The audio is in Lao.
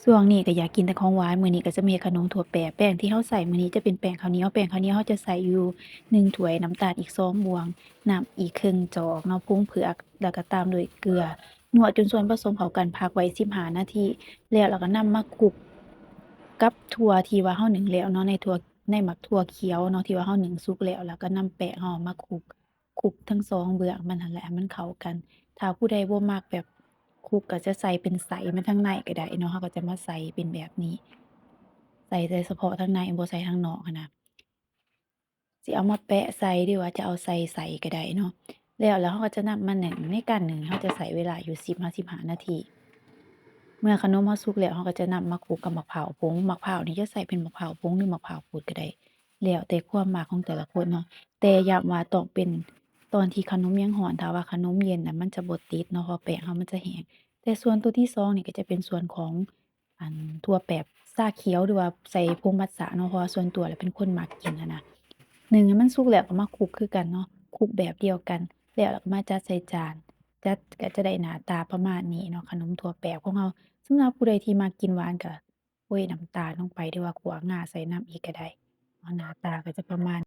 ຊ່ວງນີ້ກໍຢາກກິນແຕ່ຂອງຫວານ, ມື້ນີ້ກໍຈະມາເຮັດຂະໜົມຖົ່ວແປະ. ແປ້ງທີ່ເຮົາໃຊ້ມື້ນີ້ຈະເປັນແປ້ງເຂົ້າໜຽວ, ແປ້ງເຂົ້າໜຽວເຮົາຈະໃຊ້ຢູ່ໜຶ່ງຖ້ວຍ, ນ້ຳຕານອີກສອງບ່ວງ, ນ້ຳອີກເຄິ່ງຈອກເນາະ, ຜົງເຜືອກ ແລ້ວກໍຕາມດ້ວຍເກືອ. ນວດຈົນສ່ວນປະສົມເຂົ້າກັນ, ພັກໄວ້ສິບຫ້ານາທີ, ແລ້ວ ແລ້ວກໍນຳມາຄຸກກັບຖົ່ວທີ່ວ່າເຮົາໜຶ້ງແລ້ວເນາະ, ໃນຖົ່ວ ໃນໝາກຖົ່ວຂຽວເນາະ ທີ່ວ່າເຮົາໜຶ້ງສຸກແລ້ວ, ແລ້ວກໍນຳແປ້ງເຮົາມາຄຸກ ຄຸກທັງສອງເບື້ອງມັນຫັ້ນແຫຼະໃຫ້ມັນເຂົ້າກັນ. ຖ້າຜູ້ໃດບໍ່ມັກແບບຄຸກ ກໍຈະໃສ່ເປັນໃສມາທາງໃນກໍໄດ້ເນາະ, ເຮົາກໍຈະມາໃສ່ເປັນແບບນີ້, ໃສ່ແຕ່ສະເພາະທາງໃນ ບໍ່ໃສ່ທາງນອກຫັ້ນນະ. ຊິເອົາມາແປະໃສ່ ຫຼືວ່າຈະເອົາໃສ່ໃສກໍໄດ້ເນາະ. ແລ້ວ ແລ້ວເຮົາກໍຈະນຳມາໜຶ້ງ, ໃນການໜຶ້ງເຮົາຈະໃຊ້ເວລາຢູ່ສິບຫາສິບຫ້ານາທີ. ເມື່ອຂະໜົມເຮົາສຸກແລ້ວ ເຮົາກໍຈະນຳມາຄຸກກັບໝາກພ້າວຜົງ, ໝາກພ້າວນີ້ຈະໃຊ້ເປັນໝາກພ້າວຜົງ ຫຼືໝາກພ້າວຂູດກໍໄດ້ ແລ້ວແຕ່ຄວາມມັກຂອງແຕ່ລະຄົນເນາະ. ແຕ່ຢ້ຳວ່າຕ້ອງເປັນຕອນທີ່ຂະໜົມຍັງຮ້ອນ, ຖ້າວ່າຂະໜົມເຢັນນະ ມັນຈະບໍ່ຕິດເນາະ ເພາະແປ້ງເຮົາມັນຈະແຫ້ງ. ແຕ່ສ່ວນຕົວທີສອງນີ້ກໍຈະເປັນສ່ວນຂອງ ອັນ ຖົ່ວແປະຊາຂຽວ ຫຼືວ່າໃສ່ຜົງມັດສະເນາະ, ເພາະວ່າສ່ວນຕົວແລ້ວເປັນຄົນມັກກິນຫັ້ນນະ. ໜຶ້ງໃຫ້ມັນສຸກແລ້ວກໍມາຄຸກຄືກັນເນາະ, ຄຸກແບບດຽວກັນ ແລ້ວ ແລ້ວກໍມາຈັດໃສ່ຈານ, ຈັດ ກໍຈະໄດ້ໜ້າຕາປະມານນີ້ເນາະ ຂະໜົມຖົ່ວແປະຂອງເຮົາ. ສຳລັບຜູ້ໃດທີ່ມັກກິນຫວານກໍໂຮຍນ້ຳຕານລົງໄປ ຫຼືວ່າຂົ້ວງາໃສ່ນຳອີກກໍໄດ້ເນາະ, ໜ້າຕາກໍຈະປະມານ